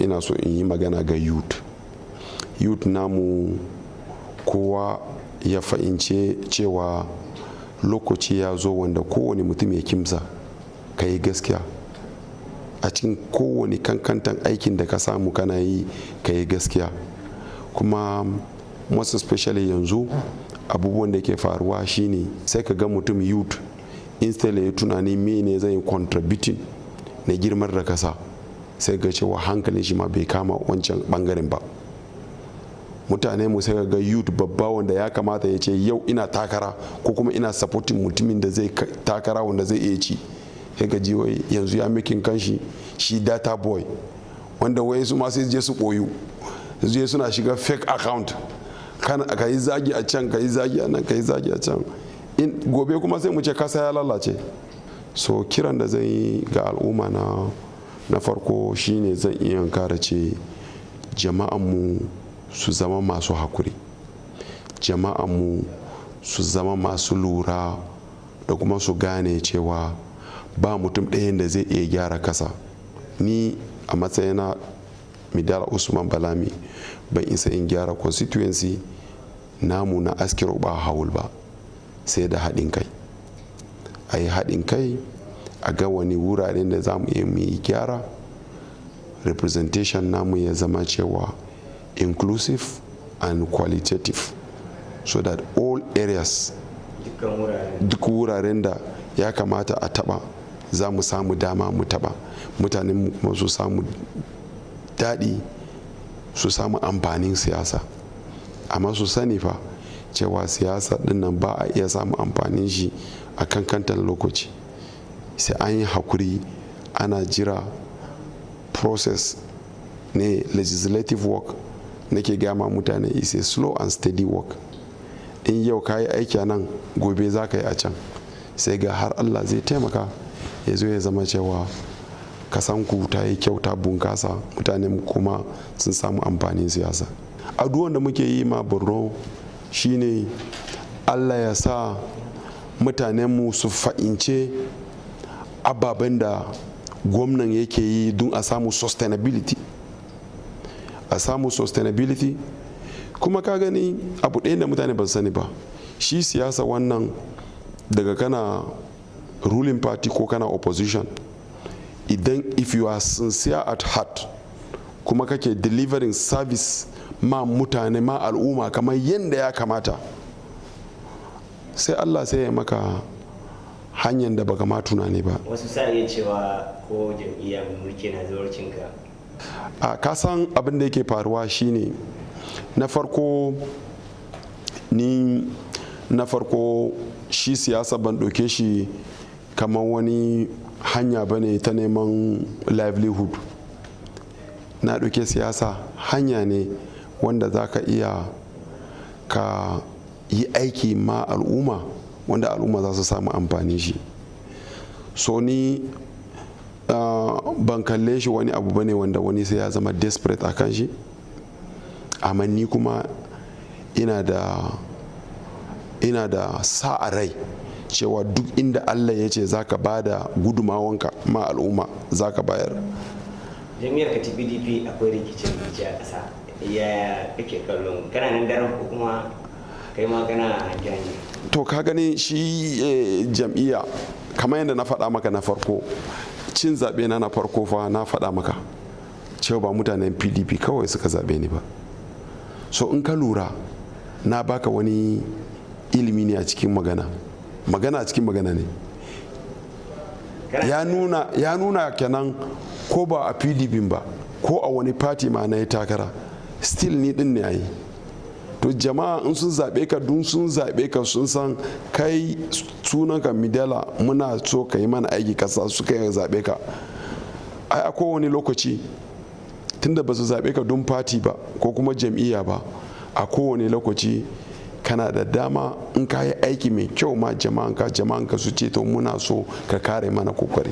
Ina so in yi magana ga youth. Youth namu, kowa ya fahimce cewa lokaci ya zo wanda kowane mutum ya kimsa ka yi gaskiya a cikin kowane kankantan aikin da ka samu kana yi, ka yi gaskiya. Kuma most especially yanzu, abubuwan da ke faruwa shine sai ka ga mutum youth, instead ya tunani mene zai contributing na girmar da kasa, sai ga cewa hankalin shi ma bai kama wancan bangaren ba. Mutane mu, sai ga youth babba wanda ya kamata ya ce yau ina takara ko kuma ina supporting mutumin da zai takara wanda zai iya ci, sai ga wai yanzu ya making kanshi shi data boy, wanda wai su ma sai je su koyu, su je suna shiga fake account, ka yi zagi a can, ka yi zagi a nan, ka yi zagi a can. Gobe kuma sai mu ce kasa ya lalace. So kiran da zan yi ga al'umma na farko shine zan iya kara ce jama'anmu su zama masu hakuri, jama'anmu su zama masu lura da kuma su gane cewa ba mutum ɗayan da zai iya gyara kasa. Ni a matsayina Midala Usman Balami, ban isa in gyara constituency namu na Askira Uba Hawul ba sai da haɗin kai. A yi haɗin kai, a ga wani wuraren da za mu iya mu yi gyara. Representation namu ya zama cewa inclusive and qualitative, so that all areas, duk wuraren da ya kamata a taba, za mu samu dama mu taba, mutanen mu kuma su samu daɗi, su samu amfanin siyasa. Amma su sani fa cewa siyasa din nan ba a iya samu amfanin shi a kankantar lokaci, sai an yi hakuri, ana jira. Process ne. Legislative work, nake gama mutane, is a slow and steady work. In yau ka yi aiki a nan, gobe za ka yi a can, sai ga har Allah zai taimaka ya zo ya zama cewa kasanku ta yi kyau, ta bunkasa, mutane kuma sun samu amfanin siyasa. Addu'an da muke yi ma Borno shine Allah ya sa mutanenmu su fahimce ababen da gwamnan yake yi don a samu sustainability, a samu sustainability. Kuma ka gani, abu ɗaya da mutane ba su sani ba, shi siyasa wannan, daga kana ruling party ko kana opposition, idan if you are sincere at heart kuma kake delivering service ma mutane, ma al'umma kamar yadda ya kamata, sai Allah sai ya maka hanyar da baka ma tunani ba. Wasu sa iya cewa ko jam'iyya mai mulki na zawarcinka. A kasan abin da yake faruwa shine, na farko, ni na farko shi siyasa ban ɗauke shi kamar wani hanya ba ne ta neman livelihood. Na ɗauke siyasa hanya ne wanda za ka iya ka yi aiki ma al'umma, wanda al'umma za su samu amfani shi. So ni ban kalle shi wani abu bane wanda wani sai ya zama desperate a kan shi. Amma ni kuma ina da sa a rai cewa duk inda Allah ya ce za ka ba da gudumawanka ma al'umma, za ka bayar. Jam'iyyar ka ta PDP akwai rikicin rikici a ƙasa. Ya kake kallon? Kana nan daren ko kuma kai ma kana hange? To, ka gani, shi jam'iyya, kamar yadda na faɗa maka na farko, cin zaɓe na na farko fa, na faɗa maka cewa ba mutanen PDP kawai suka zaɓe ni ba. So in ka lura, na baka wani ilimi ne a cikin magana, magana a cikin magana ne. Ya nuna kenan ko ba a PDP ba, ko a wani party ma na yi takara, still ni din ne yi. To jama'a in sun zaɓe ka, dun sun zaɓe ka, sun san kai sunanka Midala, muna so ka yi mana aiki kasa, suka yi zaɓe ka. Ai a kowane lokaci, tunda ba su zaɓe ka don party ba ko kuma jam'iyya ba, a kowane lokaci kana da dama in ka yi aiki mai kyau ma jama'anka su ce, "To, muna so ka kare mana kokari."